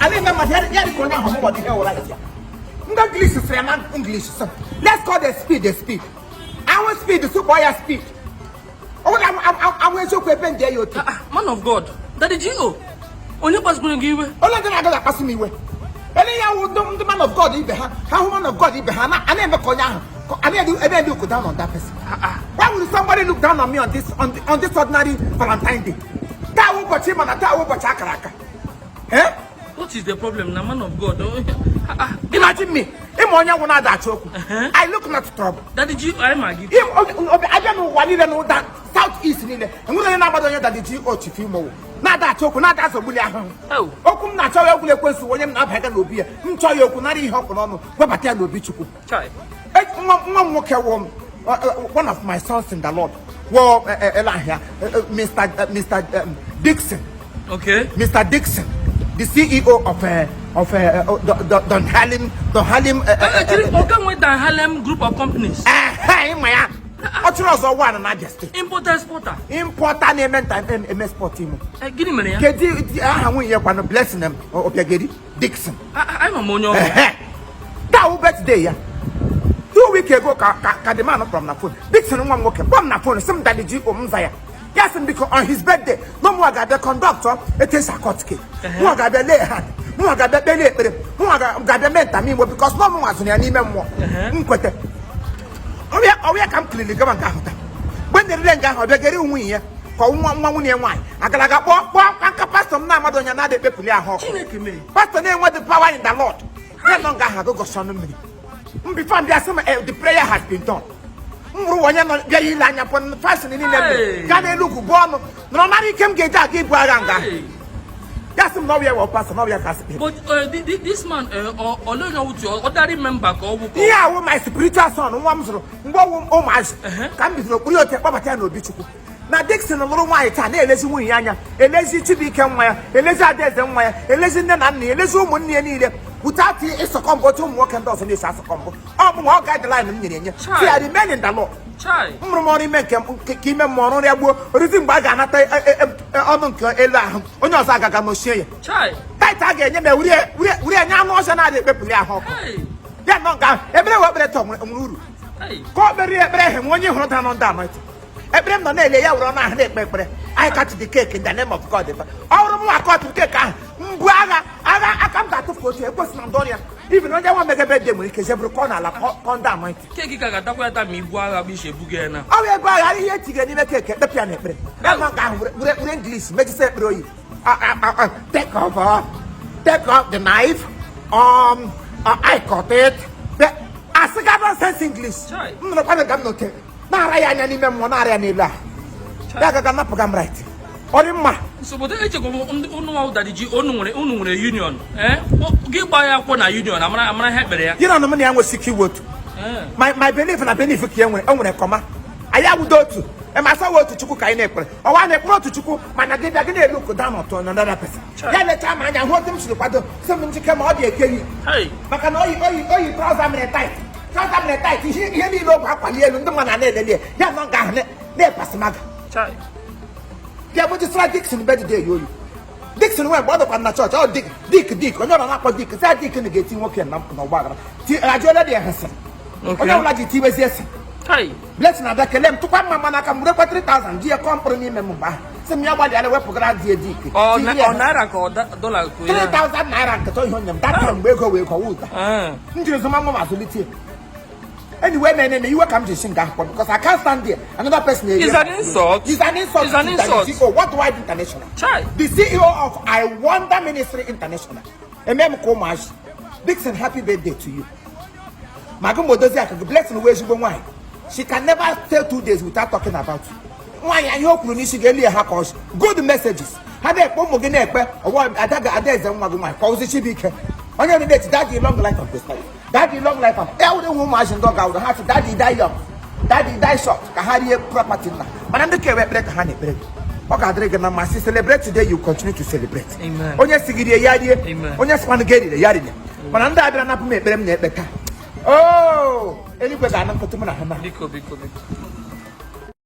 A na-eme mmadụ ya dị ka onye ahụ mụgbọdụ ihe wụra ya. Ndị English sịrị ya na English sị, "Let's call the speed the speed." Ahụ speed sị kpọọ ya speed. Ọ bụrụ ahụ eziokwu ebe nje ya otu. Ah, ah, man of God, Daddy G.O, onye kpasukwuru gị iwe? Onye ndị na-agaghị akpasu m iwe, ele ya wụ ndị man of God ibe ha. Ha hụ man of God ibe ha a na-eme ka onye ahụ a na-ede look down on that person. Ah, ah. Why would somebody look down on me on this ordinary Valentine Day? Taa wụ ụbọchị, mana taa wụ ụbọchị akara aka. Eh? What is the problem na, man of God? Oh, ah, ah. Imagine me, ịma onye nwụ na-adachi okwu. I look not trouble. Daddy G.O, anyị ma gị. Abịa n'ụwa niile, n'ụda South East niile, enwere onye na-agbado onye Daddy G.O. Chief Imo na-adachi okwu, na-ada azogbuli ahụhụ. Oh. Okwu m na-achọ ya, egwula ekwensu onye m na-abaga n'obi ya. M chọọ ya okwu, nara ihe ọkụ n'ọnụ, webata ya n'obi Chukwu. Chai. Nwa m nwoke wụ m, one of my sons in the Lord wụ ele ahịa Mr. Dixon. Mr. Dixon, the CEO of Don Halim, Don Halim. Chiri, Oga nwe Dan Harlem Group of Companies. Ịma ya, ọ chụrụ ọzọ one na Abia State. Importer, exporter. Importer na-eme nta eme export Imo. Gịnị mere ya? Kedu aha nwunye ya kwanụ? Blessing m Obiageri Dixon. Ah, ah, anyị ma m onye ọrụ. Ehe. Taa wụ birthday ya. 2 weeks ago ka the man kpọrọ m na phone. Dixon nwa m nwoke kpọọ m na phone, sị m, "Daddy G.O." M za ya. Ya sị m biko, on his birthday, na mụnwa ga-abịa conduct etu esi a-cut cake, mụnwa ga-abịa lay hand, mụnwa ga-abịa kpere ekpere, mụnwa ga-abịa mee ntam Igbo, because na ọmụnwa zụrụ ya n'ime mmụọ. M kwete. Ọwụ ya ka m kiliri gaba nke ahụ taa. Mgbe m derire nga ahụ, ọ bịagere nwunye ya ka nwa nwunye ya nwaanyị agara kpọọ kpọọ nka pastọ m na-amadụ onye na-adị ekpepụli ahụ ọkụ. Chineke mee. Pastọ na-enwe the power in the Lord ya nọ nga ahụ agụgọsị ọnụ mmiri m. Before m bịa, sị m, "The prayer has been done." M bụrụ onye nọ bịa ile anya pụ fasting niile mere. Hey! Gaa n'elu ugwu bụ ọnụ nọrọ nara ike m ga-eji aga ibu agha nga ahụ. Hey. Ya sị m na ọ bụ ya wụ pastọ, na ọ bụ ya ka asị kpere. But this man, olee onye ọwụ tu ordinary member ka ọ bụ ka Ihe awụ my spiritual son, nwa m zụrụ mgbe ọwụ ụmụazị ka m bidoro okpuru ote kpọbata ya n'obi Chukwu. Na Dixon lụrụ nwaanyị taa, na-elezi nwunye ya anya, elezi Chibuike nwa ya, elezi Adaeze nwa ya, elezi nne na nna ya, elezi ụmụnne ya niile without ịsọkọ mbụ otu ụmụ nwoke ndị ọzọ na-esi asọkọ mbụ. Ọ bụ ma ọ guideline m nyere enye Chai. si ya remain in the Lord. Chai. M rụrụ m ọrụ ime nke ka ime mmụọ ọrụ ya gbuo orizi mgbe a ga-anata ọnụ nke elu ahụ, onye ọzọ agaga nochie ya. Chai. Title a ga-enye m ewuri enye anụ ọzọ na-adị ekpepụli ahụ ọkụ. Hey. Ya nọ nga ahụ, ekpere wee ekpere taa nwere uru. Hey. Ka ọ kpere ya ekpere ahụ, nwe onye hụrụ da nọ ndị anointing ekpere m nọ na-ele ya were ọnụ ahụ na-ekpe ekpere, "I cut the cake in the name of God." Ọ bụrụ m nwa cut cake ahụ, mbụ agha agha aka m ga-atụfu otu ekwesị na ndị ọrịa. Even onye nwa megebe dị nwere ike jebụrụ kọ n'ala kọ ndị anointing. Cake ka ga-atakwa ya taa ma ibu agha bụ isi ebuga ya na. Ọ bụ ebe agha ihe etigere n'ime cake ekpepụ ya n'ekpere. Ya nọ nga ahụ were English mejisa ekpere oyi. Ah, ah, ah, ah, take off the knife, I cut it. Asịga nonsense English. Chai. M nọrọkwanụ ka m nọte na-ara ya anya n'ime mmụọ, na-ara ya n'elu ahụ, ya agaga napụga m right. Ọ dị mma. Nsogbu echekwa m ndị unu nwa Daddy G.O, unu nwere union, eh, gị gbaa ya akwụkwọ na union, amara amara ihe ekpere ya. Gị na ọnụ m na ya nwesị ike iwe otu. My belief na belief ka e nwere, o nwere kọma anyị awudo otu emasawa otu Chukwu ka anyị na-ekpere ọwa na-ekpere otu Chukwu, mana gị bịa gị na-elu look down on another person. Chai. Ya lechaa m anya hụ otu m siri kwado, sị m njike ma ọ dị eke yi. Hey. Maka na oyi trouser mere tight, trouser mere tight, ihe niile ogwe akwali elu, ndị mmadụ na-elele ya. Ya nọ nga ahụ na-epasimaga. Chai. Bịa bụjisara Dixon birthday ya oyi. Dixon nwee mgbe ọ dọkwa na chọọchị, ọ Dick, Dick, Dick, onye ọrụ na-akpọ Dick sị Dick na ga-eti nwoke na n'ọgba aghara ajụọla dị ya sịrị onye ọbụla ji tiwezie sị. Chai. Blessing abịa kelee m, tụkwa mma mma n'aka m, werekwa 3000 ji ya kọọ mkpụrụ n'ime m mgbe ahụ, sị m ya gbalịala wepụgara di Dick. Ọ naira ka ọ dọla ka ya? 3000 naira nkịta ihe onye m that time, mgbe ego wee kọwa ụda. M jiri zụma mma ma zụlite ya. Anyway, na iwe ka m ji si nga akwụkwọ, because I can't stand there another person eri. It's an insult. It's an insult. It's an To insult. the CEO, Worldwide International. Chai. The CEO of I Wonder Ministry International, eme m ka ụmụazị. Dixon, happy birthday to you. Ma gị ma odozi aka gị Blessing wee ezigbo nwaanyị. She can never stay 2 days without talking about you. Nwaanyị, ihe o kwuru n'isi ga-elu ya ha ka ọchị. Good messages ha na-ekpe, ụmụ gị na-ekpe ọwọ ada gị Adaeze nwa gị nwaanyị ka ozi Chibuike onye nọ na-eti, "Daddy, long life and prosperity. Daddy, long life and" ya wụrụ nwe ụmụazị ndị ọ ga-awụrụ ha sị, "Daddy, die young. Daddy, die short," ka ha rie property nna. Mana ndị ka ewe ekpere ka ha na-ekpere gị, ọ ga-adịrị gị na mma. Si celebrate today, you continue to celebrate. Amen. Onye si gị rie, ya rie. Amen. Onye sịkwanụ gị erire, ya rire. Mana ndị a bịara napụ m ekpere m na-ekpe taa, oh, eluigwe ga-anụ nkụtụ mụ na ha na. Biko, biko, biko.